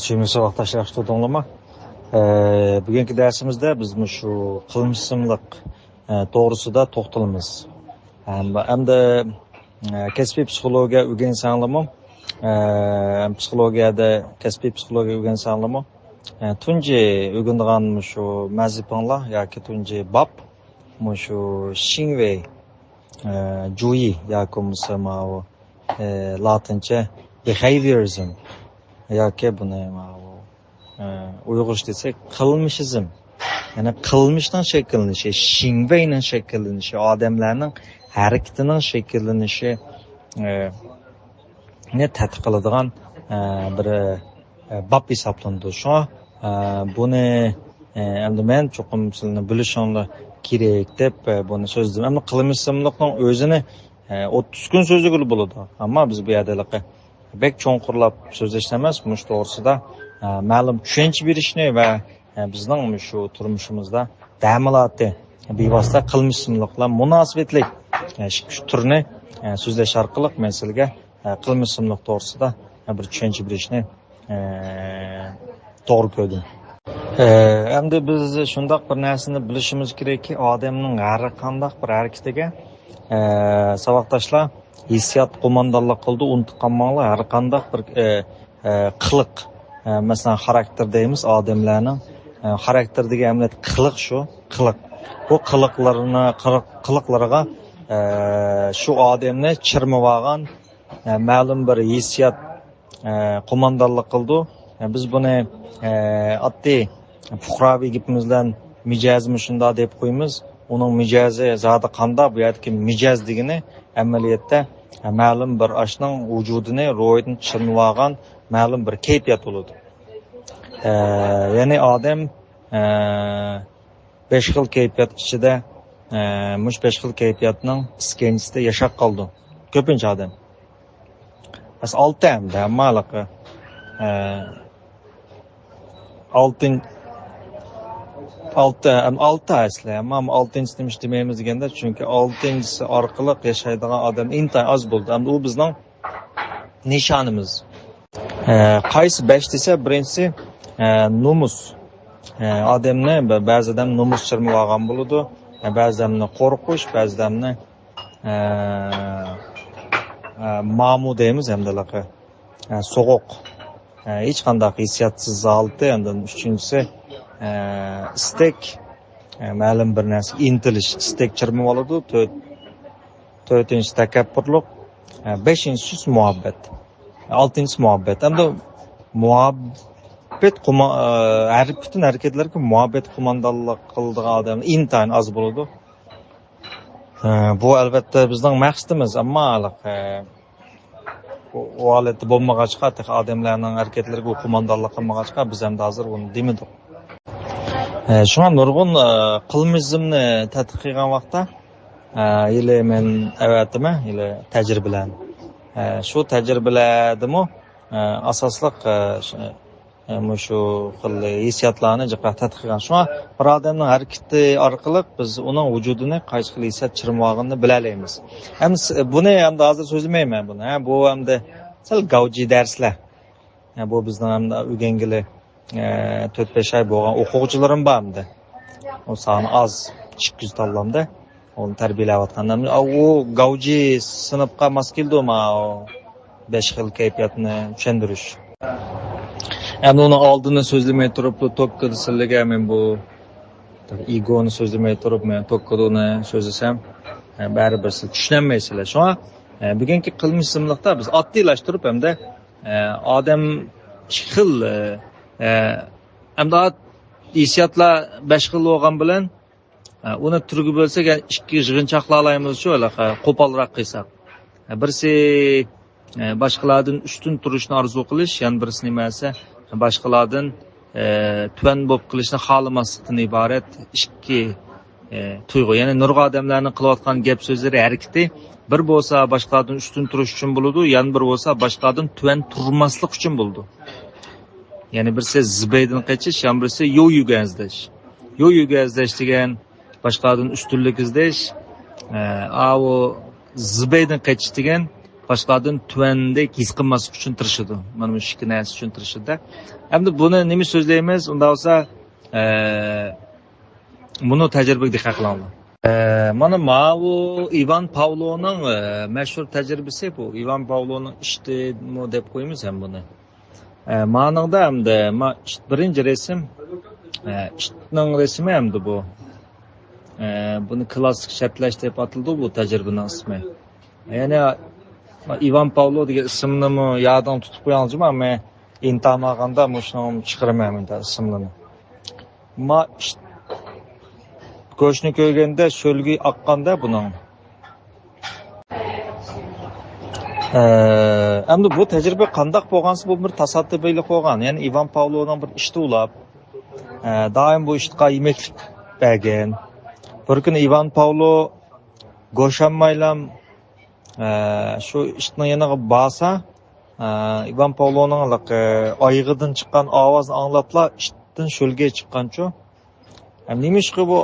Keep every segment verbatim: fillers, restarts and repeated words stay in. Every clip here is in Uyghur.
سۆيۈملۈك ساۋاقداشلار، ياخشى تۇردۇڭلارمۇ؟ ئە، بۈگۈنكى دەرسىمىزدە بىز مۇشۇ قىلمىشسىزلىق، ئە، توغرىسىدا توختىلىمىز. ھەم، ھەمدە، ئە، كەسپىي پسىخولوگىيە ئۆگەنسەڭلارمۇ، ئە، پسىخولوگىيەدە كەسپىي پسىخولوگىيە ئۆگەنسەڭلارمۇ، ئە، تۇنجى ئۆگىنىدىغان مۇشۇ مەزىپىڭلار ياكى تۇنجى باب مۇشۇ شىڭۋېي، ئە، جۇيى ياكى بولمىسا ماۋۇ، ئە، لاتىنچە بىھېيۋىيۇرىزم ياكى بۇنى ماۋۇ، ئە، ئۇيغۇرچە دېسەك قىلمىشىزم. يەنى قىلمىشنىڭ شەكىللىنىشى، شىڭۋېينىڭ شەكىللىنىشى، ئادەملەرنىڭ ھەرىكىتىنىڭ شەكىللىنىشى، ئە، نى تەتقىق قىلىدىغان، ئە، بىر، ئە، باب ھېسابلىنىدۇ. شۇڭا، ئە، بۇنى، ئە، ئەمدى مەن چوقۇم سىلەرنى بىلىشىڭلار كېرەك دەپ، ئە، بۇنى سۆزلىدىم. ئەمما قىلمىشسىزلىقنىڭ ئۆزىنى، ئە، ئوتتۇز كۈن سۆزلىگىلى بولىدۇ. ئەمما بىز بۇ يەردە ھېلىقى بەك چوڭقۇرلاپ سۆزلەشنى ئەمەس، مۇشۇ توغرىسىدا، ئە، مەلۇم چۈشەنچە بېرىشنى ۋە، ئە، بىزنىڭ مۇشۇ تۇرمۇشىمىزدا تەمىناتى بىۋاسىتە قىلمىشسىزلىقلار مۇناسىۋەتلىك، ئە، شۇ تۈرنى، ئە، سۆزلەش ئارقىلىق مەن سىلەرگە، ئە، قىلمىشسىزلىق توغرىسىدا، ئە، بىر چۈشەنچە بېرىشنى، ئە، توغرا كۆردۈم. ئە، ئەمدى بىز شۇنداق بىر نەرسىنى بىلىشىمىز كېرەككى، ئادەمنىڭ ھەر قانداق بىر ھەرىكىتىگە، ئە، ساۋاقداشلار، ھېسسىيات قوماندانلىق قىلىدۇ، ئۇنتۇپ قالماڭلار، ھەر قانداق بىر، ئە، ئە، قىلىق، ئە، مەسىلەن، خاراكتېر دەيمىز ئادەملەرنىڭ، ئە، خاراكتېر دېگەن ئەمەلىيەتتە قىلىق شۇ، قىلىق. بۇ قىلىقلىرىنى، قىلىق-، قىلىقلىرىغا، ئە، شۇ ئادەمنى چىرمىۋالغان، ئە، مەلۇم بىر ھېسسىيات، ئە، قوماندانلىق قىلىدۇ. ئە، بىز بۇنى، ئە، ئاددىي پۇقراۋى گېپىمىز بىلەن مىجەزى مۇشۇنداق دەپ قويىمىز. ئۇنىڭ مىجەزى زادى قانداق؟ بۇ يەردىكى مىجەز دېگىنى ئەمەلىيەتتە، ئە، مەلۇم بىر ئاشنىڭ ۋۇجۇدىنى، روھىدىن چىرمىۋالغان مەلۇم بىر كەيپىيات بولىدۇ. ئە، يەنى ئادەم، ئە، بەش خىل كەيپىيات ئىچىدە، ئە، مۇشۇ بەش خىل كەيپىياتنىڭ ئىسكەنجىسىدە ياشاپ قالىدۇ كۆپىنچە ئادەم. ئەس ئالتە ئەمدى، ئەمما ھېلىقى، ئە، ئالتىن-، ئالتە، ئەم، ئالتە ئەسلى، ئەمما ئالتىنچىسىنى نېمىش دېمەيمىز دېگەندە، چۈنكى ئالتىنچىسى ئارقىلىق ياشايدىغان ئادەم ئىنتايىن ئاز بولدى. ئەمدى ئۇ بىزنىڭ نىشانىمىز. ئە، قايسى بەش دېسە، بىرىنچىسى، ئە، نومۇس. ئە، ئادەمنى، بە-، بەزى ئادەم نومۇس چىرمىۋالغان بولىدۇ. ئە، بەزى ئادەمنى قورقۇش، بەزى ئادەمنى، ئە، ئە، مامۇ دەيمىز ھەمدە ھېلىقى، ئە، سوغۇق. ئە، ھېچقانداق ھېسسىياتسىز ھالىتى. ئاندىن ئۈچىنچىسى، ئە، ئىستەك. ئە، مەلۇم بىر نەرسىگە ئىنتىلىش، ئىستەك چىرمىۋالىدۇ. تۆت، تۆتىنچىسى تەكەببۇرلۇق، ئە، بەشىنچىسى مۇھەببەت، ئالتىنچىسى مۇھەببەت. ئەمدى مۇھەببەت قوما-، ئە، ھەر پۈتۈن ھەرىكەتلەرگە مۇھەببەت قوماندانلىق قىلىدىغان ئادەم ئىنتايىن ئاز بولىدۇ. ئە، بۇ ئەلۋەتتە بىزنىڭ مەقسىتىمىز، ئەمما ھېلىقى، ئە، ئۇ، ئۇ ھالەتتە بولمىغاچقا، تېخى ئادەملەرنىڭ ھەرىكەتلىرىگە ئۇ قوماندانلىق قىلمىغاچقا، بىز ئەمدى ھازىر ئۇنى دېمىدۇق. ئە، شۇڭا نۇرغۇن، ئە، قىلمىشىزمنى تەتقىق قىلغان ۋاقىتتا، ئە، ھېلى مەن ئەۋەتىمەن، ھېلى تەجرىبىلەرنى. ئە، شۇ تەجرىبىلەردىمۇ، ئە، ئاساسلىق، ئە، ش-، ئە، مۇشۇ خىل ھېسسىياتلارنى جىقراق تەتقىق قىلغان. شۇڭا بىر ئادەمنىڭ ھەرىكىتى ئارقىلىق بىز ئۇنىڭ ۋۇجۇدىنى قايسى خىل ھېسسىيات چىرمىۋالغىنىنى بىلەلەيمىز. ئەمدى س-، بۇنى ئەمدى ھازىر سۆزلىمەيمەن بۇنى. ھە، بۇ ئەمدى سەل گاۋجى دەرسلەر. يا، بۇ بىزنىڭ ئەمدى ئۆگەنگىلى، ئە، تۆت-بەش ئاي بولغان ئوقۇغۇچىلىرىم بار ئەمدى. ئۇ سانى ئاز، ئىككى يۈز تاللامدا. ئۇنى تەربىيەلەۋاتقاندا، ئا، ئۇ گاۋجى سىنىپقا ماس كېلىدۇ، ما، ئۇ بەش خىل كەيپىياتنى چۈشەندۈرۈش. ئەمدى ئۇنىڭ ئالدىنى سۆزلىمەي تۇرۇپ، بۇ توككىدا سىلىگە مەن بۇ ئىگونى سۆزلىمەي تۇرۇپ، مەن توككىدا ئۇنى سۆزلىسەم، ئە، بەرىبىر سىز چۈشىنەلمەيسىلەر. شۇڭا، ئە، بۈگۈنكى قىلمىشسىزلىقتا بىز ئاددىيلاشتۇرۇپ ھەمدە ئە، ئادەم ئىككى خىل، ئە، ئە، ئەمدى ھېسسىياتلار بەش خىل بولغان بىلەن، ئە، ئۇنى تۈرگە بۆلسەك، ئىككى يىغىنچاقلايمىز شۇ، ھېلىقى قوپالراق قىلساق. ئە، بىرسى، ئە، باشقىلاردىن ئۈستۈن تۇرۇشنى ئارزۇ قىلىش، يەنە بىرسى نېمە دېسە، باشقىلاردىن، ئە، تۆۋەن بولۇپ قېلىشنى خالىماسلىقتىن ئىبارەت ئىككى ئى، تۇيغۇ، يەنى نۇرغۇن ئادەملەرنىڭ قىلىۋاتقان گەپ سۆزلىرى، ھەرىكىتى، بىر بولسا باشقىلاردىن ئۈستۈن تۇرۇش ئۈچۈن بولىدۇ، يەنە بىر بولسا باشقىلاردىن تۆۋەن تۇرماسلىق ئۈچۈن بولىدۇ. يەنى بىرسى زىبەيدىن قېچىش، يەنە بىرسى يويۈگە ئىزدەش. يويۈگە ئىزدەش دېگەن باشقىلاردىن ئۈستۈنلۈك ئىزدەش، ئە، ئاۋۇ زىبەيدىن قېچىش دېگەن باشقىلاردىن تۆۋەندەك ھېس قىلماسلىق ئۈچۈن تىرىشىدۇ. مانا مۇشۇ ئىككى نەرسە ئۈچۈن تىرىشىدۇ. ئەمدى بۇنى نېمە سۆزلەيمىز؟ ئۇنداق بولسا، ئە، بۇنى تەجرىبىگە دىققەت قىلىڭلار. ئە، مانا ماۋۇ ئىۋان پاۋلونىڭ، ئە، مەشھۇر تەجرىبىسى بۇ. ئىۋان پاۋلونىڭ ئىشتىمۇ دەپ قويىمىز ھەم بۇنى. ئە، مانىڭدا ئەمدى ما ئىت بىرىنچى رەسىم، ئە، ئىتنىڭ رەسىمى ئەمدى بۇ. ئە، بۇنى كلاسسىك شەرتلەش دەپ ئاتىلىدۇ بۇ تەجرىبىنىڭ ئىسمى. يەنى ئىۋان پاۋلو دېگەن ئىسىمنىمۇ يادىڭ تۇتۇپ قويۇڭ جۇما، مەن ئىنتاماغاندا مۇشۇنىڭ چىقىرىمەن مۇنداق ئىسىملىرىنى. ما ئىت گۆشنى كۆرگەندە شۆلگىيى ئاققاندا بۇنىڭ. ئە، ئەمدى بۇ تەجرىبە قانداق بولغانسا، بۇ بىر تاسادىپىيلىق بولغان. يەنى ئىۋان پاۋلونىڭ بىر ئىتى ئۇلاپ، ئە، دائىم بۇ ئىتقا يېمەكلىك بەرگەن. بىر كۈنى ئىۋان پاۋلو گۆشەنمەيلام، ئە، شۇ ئىتنىڭ يېنىغا بارسا، ئە، ئىۋان پاۋلونىڭ ھېلىقى ئايىغىدىن چىققان ئاۋازنى ئاڭلاپلا ئىتتىن شۆلگە چىققانچۇ. ئە، نېمىشقا بۇ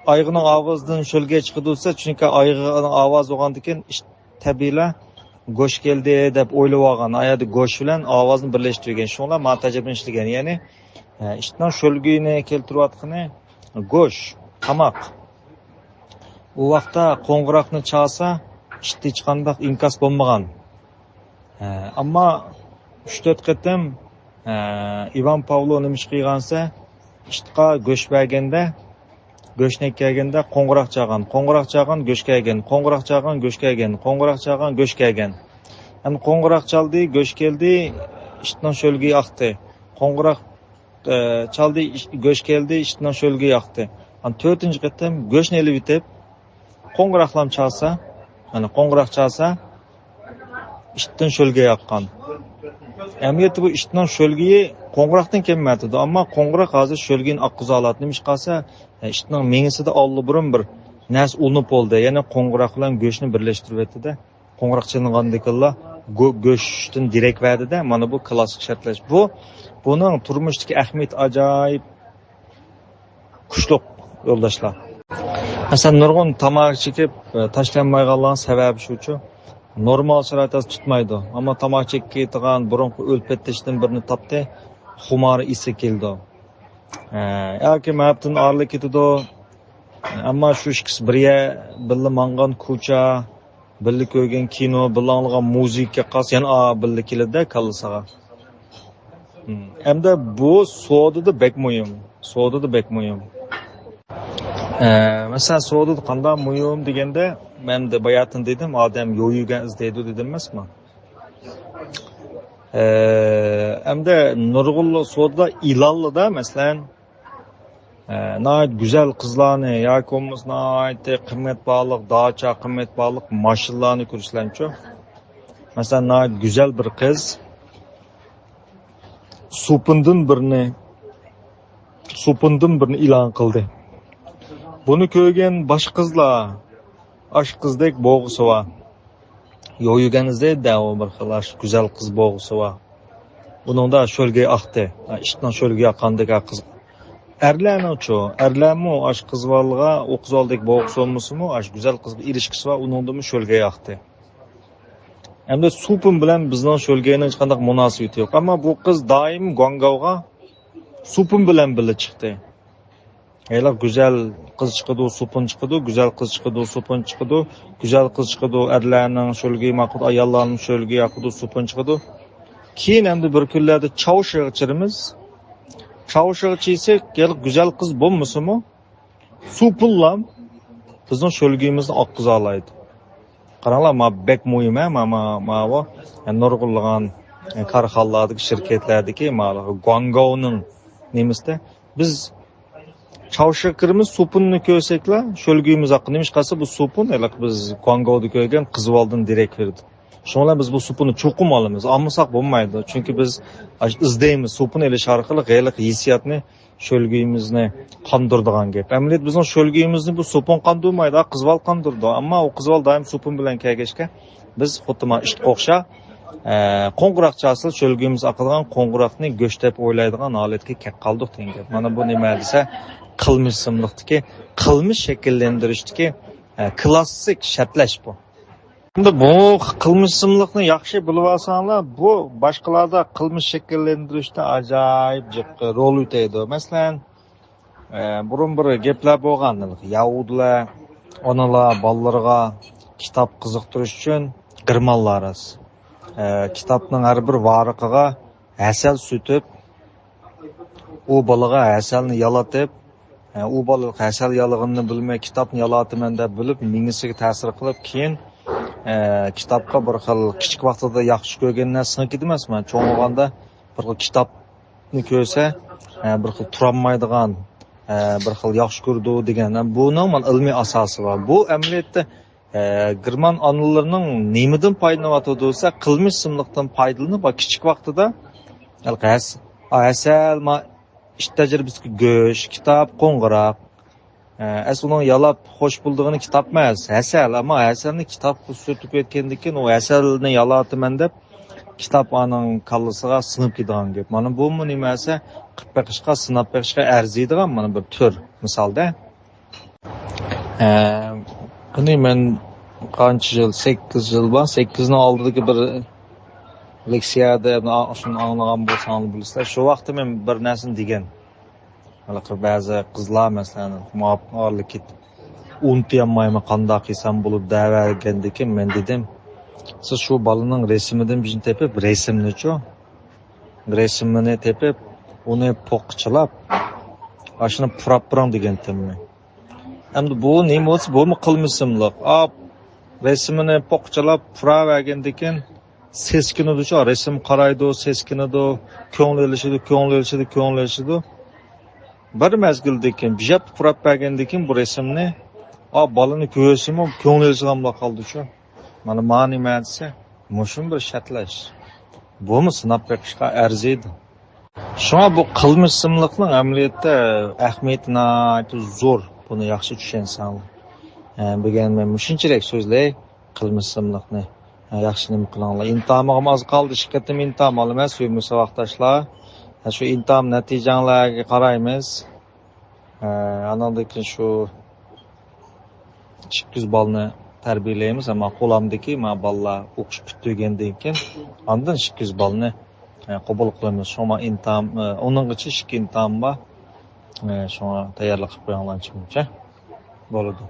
ئايىغىنىڭ ئاۋازىدىن شۆلگە چىقىدۇ دېسە، چۈنكى ئايىغىنىڭ ئاۋازى بولغاندىكىن ئىت تەبىئىيلا گۆش كەلدى دەپ ئويلىۋالغان. ئا يەردە گۆش بىلەن ئاۋازنى بىرلەشتۈرگەن. شۇڭلا ما تەجرىبىنى ئىشلىگەن. يەنى، ئە، ئىتنىڭ شۆلگىيىنى كەلتۈرۈۋاتقىنى گۆش، تاماق. ئۇ ۋاقىتتا قوڭغۇراقنى چالسا، ئىت ھېچقانداق ئىنكاس بولمىغان. ھە، ئەمما ئۈچ تۆت قېتىم، ھە، ئىۋان پاۋلو نېمە ئىش قىلغانسە، ئىتقا گۆش بەرگەندە، گۆشنى كەلگەندە قوڭغۇراق چالغان، قوڭغۇراق چالغان، گۆش كەلگەن، قوڭغۇراق چالغان، گۆش كەلگەن، قوڭغۇراق چالغان، گۆش كەلگەن. يەنى قوڭغۇراق چالدى، گۆش كەلدى، ئىتنىڭ شۆلگىيى ئاقتى. قوڭغۇراق ئە، چالدى، ئىش-، گۆش كەلدى، ئىتنىڭ شۆلگىيى ئاقتى. ئاندىن تۆتىنچى قېتىم گۆشنى ئېلىۋېتىپ، قوڭغۇراقلام چالسا، يەنى قوڭغۇراق چالسا، ئىتتىن شۆلگىيى ئاققان. ئەمەلىيەتتە بۇ ئىتنىڭ شۆلگىيى قوڭغۇراقتىن كەلمەيتىدۇ، ئەمما قوڭغۇراق ھازىر شۆلگىيىنى ئاققۇزالاتتى. نېمىشقا دېسە، ئە، ئىتنىڭ مېڭىسىدە ئاللىبۇرۇن بىر نەرسە ئۇلىنىپ بولدى، يەنى قوڭغۇراق بىلەن گۆشنى بىرلەشتۈرۈۋەتتى-دە. قوڭغۇراق چېلىنغاندىكىنلا گۆ-، گۆشتىن دېرەك بەردى-دە، مانا بۇ كلاسسىك شەرتلەش. بۇ، بۇنىڭ تۇرمۇشتىكى ئەھمىيىتى ئاجايىپ كۈچلۈك، يولداشلار. مەسىلەن، نۇرغۇن تاماكا چېكىپ، ئە، تاشلىيالمايدىغانلارنىڭ سەۋەبى شۇچۇ، نورمال شارائىتتا تۇتمايدۇ. ئەمما تاماكا چېكىپ كېتىدىغان بۇرۇنقى ئۆلۈپ كەتتى ئىشتىن بىرنى تاپتى، خۇمارى ئېسىگە كېلىدۇ. ئە، ياكى مەپتىن ئارىلىق كېتىدۇ. ئەمما شۇ ئىككىسى بىر يەر، بىللە ماڭغان كوچا، بىللە كۆرگەن كىنو، بىللە ئاڭلىغان مۇزىكا قالسا يەنە ئا بىللە كېلىدۇ-دە كاللىسىغا. مم. ئەمدى بۇ سودىدا بەك مۇھىم. سودىدا بەك مۇھىم. ئە، مەسىلەن، سودىدا قانداق مۇھىم دېگەندە، مەن دە باياتىن دېدىم، ئادەم يويۇگەن ئىزدەيدۇ دېدىم ئەمەسمۇ؟ ئە، ئەمدى نۇرغۇنلۇق سودىدا ئېلانلىدا، مەسىلەن، ئە، ناھايىتى گۈزەل قىزلارنى ياكى بولمىسا ناھايىتى قىممەت بارلىق داچا، قىممەت بارلىق ماشىنىلارنى كۆرسىلەنچۇ. مەسىلەن، ناھايىتى گۈزەل بىر قىز سوپۇندىن بىرنى، سوپۇندىن بىرنى ئېلان قىلدى. بۇنى كۆرگەن باشقا قىزلار، ئاشۇ قىزدەك بولغۇسى بار. يويۇگەن ئىزدەيدۇ-دە، ئۇ بىر خىل ئاشۇ گۈزەل قىز بولغۇسى بار. بۇنىڭدا شۆلگىيى ئاقتى. ئىتنىڭ شۆلگىيى ئاققاندەك قىز. ئەرلەرنىڭچۇ؟ ئەرلەرمۇ ئاشۇ قىز بالىغا، ئۇ قىز بالىدەك بولغۇسى بولمىسىمۇ، ئاشۇ گۈزەل قىزغا ئېرىشكۈسى بار، ئۇنىڭدىمۇ شۆلگىيى ئاقتى. ئەمدى سوپۇن بىلەن بىزنىڭ شۆلگىيىنىڭ ھېچقانداق مۇناسىۋىتى يوق. ئەمما بۇ قىز دائىم گۇاڭگاۋغا سوپۇن بىلەن بىللە چىقتى. ھېلىقى گۈزەل قىز چىقىدۇ، سوپۇن چىقىدۇ، گۈزەل قىز چىقىدۇ، سوپۇن چىقىدۇ، گۈزەل قىز چىقىدۇ، ئەرلەرنىڭ شۆلگىيى ماقۇل، ئاياللارنىڭ شۆلگىيى ياقىدۇ، سوپۇن چىقىدۇ. كېيىن ئەمدى بىر كۈنلەردە چاۋشىغا چىرىمىز. چاۋشىغا چىيسەك، ھېلىقى گۈزەل قىز بولمىسىمۇ، سوپۇنلام بىزنىڭ شۆلگىيىمىزنى ئاققۇزالايدۇ. قاراڭلار، ما بەك مۇھىم، ھە، ما، ما، ماۋۇ، نۇرغۇنلىغان كارخانىلاردىكى، شىركەتلەردىكى، ما، گۇاڭگاۋنىڭ نېمىسىدە بىز چاۋشىغا كىرىمىز، سوپۇننى كۆرسەكلا، شۆلگىيىمىز ئاققان. نېمىشقا دېسە، بۇ سوپۇن، ھېلىقى بىز گۇاڭگاۋدا كۆرگەن قىز بالىدىن دېرەك بېرىدۇ. شۇڭا بىز بۇ سوپۇننى چوقۇم ئالىمىز. ئالمىساق بولمايدۇ. چۈنكى بىز ئىزدەيمىز. سوپۇن ئېلىش ئارقىلىق ھېلىقى ھېسسىياتنى، شۆلگىيىمىزنى قاندۇرىدىغان گەپ. ئەمەلىيەتتە بىزنىڭ شۆلگىيىمىزنى بۇ سوپۇن قاندۇرمايدۇ، قىز بالا قاندۇرىدۇ. ئەمما ئۇ قىز بالا دائىم سوپۇن بىلەن كەلگەچكە، بىز خۇددى مانا ئىتقا ئوخشاپ، ئە، قوڭغۇراق چالسا شۆلگىيىمىز ئاقىدىغان، قوڭغۇراقنى گۆش دەپ ئويلايدىغان ھالەتكە كەپ قالدۇق دېگەن گەپ. مانا بۇ نېمە دېسە، قىلمىشچىلىقتىكى، قىلمىش شەكىللەندۈرۈشتىكى، ئە، كلاسسىك شەرتلەش بۇ. ئەمدى بۇ قىلمىشسىزلىقنى ياخشى بىلىۋالساڭلار، بۇ باشقىلاردا قىلمىش شەكىللەندۈرۈشتە ئاجايىپ جىق رول ئۆتەيدۇ. مەسىلەن، ئە، بۇرۇن بىر گەپلەر بولغان، يەھۇدىيلار ئانىلار بالىلىرىغا كىتاب قىزىقتۇرۇش ئۈچۈن گېرمانلار، ئە، كىتابنىڭ ھەر بىر ۋارىقىغا ھەسەل سۈرتۈپ، ئۇ بالىغا ھەسەلنى يالىتىپ، ئە، ئۇ بالا ھەسەل يالىغىنىنى بىلمەي، كىتابنى يالىتىمەن دەپ بىلىپ، مېڭىسىگە تەسىر قىلىپ، كېيىن، ئە، كىتابقا بىر خىل كىچىك ۋاقتىدا ياخشى كۆرگەن نەرسە سىڭىپ كېتىدۇ ئەمەسمۇ. چوڭ بولغاندا بىر خىل كىتابنى كۆرسە، ئە، بىر خىل تۇرالمايدىغان، ئە، بىر خىل ياخشى كۆرىدۇ دېگەن. بۇنىڭ مانا ئىلمىي ئاساسى بار. بۇ ئەمەلىيەتتە ئە، گېرمان ئانىلىرىنىڭ نېمىدىن پايدىلىنىۋاتىدۇ دېسە، قىلمىش ئىسىملىقتىن پايدىلىنىپ، ۋە كىچىك ۋاقتىدا ھەس-، ھەسەل، ما-، ئىش تەجرىبىسىدىكى گۆش، كىتاب، قوڭغۇراق. ئە، ئەسلى ئۇنىڭ يالاپ خوش بولىدىغىنى كىتاب ئەمەس، ھەسەل. ئەمما ھەسەلنى كىتابقا سۈرتۈپ كەتكەندىن كېيىن، ئۇ ھەسەلنى يالاتىمەن دەپ، كىتاب ئانىڭ كاللىسىغا سىڭىپ كېتىدىغان گەپ. مانا بۇمۇ نېمە دېسە، قىلىپ بېقىشقا، سىناپ بېقىشقا ئەرزىيدىغان مانا بىر تۈر، مىسالدا. ئە، بۇنى مەن قانچە يىل، سەككىز يىل بار، سەككىزنىڭ ئالدىدىكى بىر لېكسىيەدە شۇنى ئاڭلىغان بولساڭلار بىلىسىلەر. شۇ ۋاقىتتا مەن بىر نەرسىنى دېگەن. ھېلىقى بەزى قىزلار، مەسىلەن، مۇۋاپىق ئارىلىق كېتىپ، ئۇنتۇيالمايمەن، قانداق قىلسام بولىدۇ دەۋەرگەندىكىن، مەن دېدىم، سىز شۇ بالىنىڭ رەسىمىدىن بىرنى تېپىپ، رەسىمنىچۇ، رەسىمىنى تېپىپ، ئۇنى پوققا چىلاپ، ئاشۇنى پۇراپ بېرىڭ دېگەنتىم مەن. ئەمدى بۇ نېمە بولسا، بۇمۇ قىلمىشىملىق. ئاپ، رەسىمىنى پوقچىلاپ پۇراۋەرگەندىكىن سەسكىنىدۇچۇ، رەسىم قارايدۇ، سەسكىنىدۇ، كۆڭلى ئېلىشىدۇ، كۆڭلى ئېلىشىدۇ، كۆڭلى ئېلىشىدۇ. بىر مەزگىلدىن كېيىن، بىر يەپتە پۇراپ بەرگەندىن كېيىن بۇ رەسىمنى، ئا، بالىنى كۆرسىمۇ كۆڭلى ئېلىشىدىغان بولۇپ قالدىچۇ. مانا، مانا نېمە دېسە، مۇشۇمۇ بىر شەرتلەش. بۇمۇ سىناپ بېقىشقا ئەرزىيدۇ. شۇڭا بۇ قىلمىشسىزلىقنىڭ ئەمەلىيەتتە ئەھمىيىتى ناھايىتى زور. بۇنى ياخشى چۈشەنسەڭلار. ئە، بۈگۈن مەن مۇشۇنچىلىك سۆزلەي قىلمىشسىزلىقنى. ئە، ياخشى نېمە قىلىڭلار. ئىمتىھانىمغىمۇ ئاز قالدى، ئىككى قېتىم ئىمتىھان ئالىمەن، سۆيۈملۈك ساۋاقداشلار. ئە، شۇ ئىمتىھان نەتىجەڭلارگە قارايمىز. ئە، ئاناندىن كېيىن شۇ ئىككى يۈز بالنى تەربىيەلەيمىز، ئەمما قولامدىكى ما بالىلار ئوقۇش پۈتتۈرگەندىن كېيىن ئاندىن ئىككى يۈز بالنى، ئە، قوبۇل قىلىمىز. شۇڭا ئىمتىھان، ئە، ئۇنىڭغىچە ئىككى ئىمتىھان بار. ئە، شۇڭا تەييارلىق قىلىپ قويۇڭلار ئانچە-مۇنچە بولىدۇ.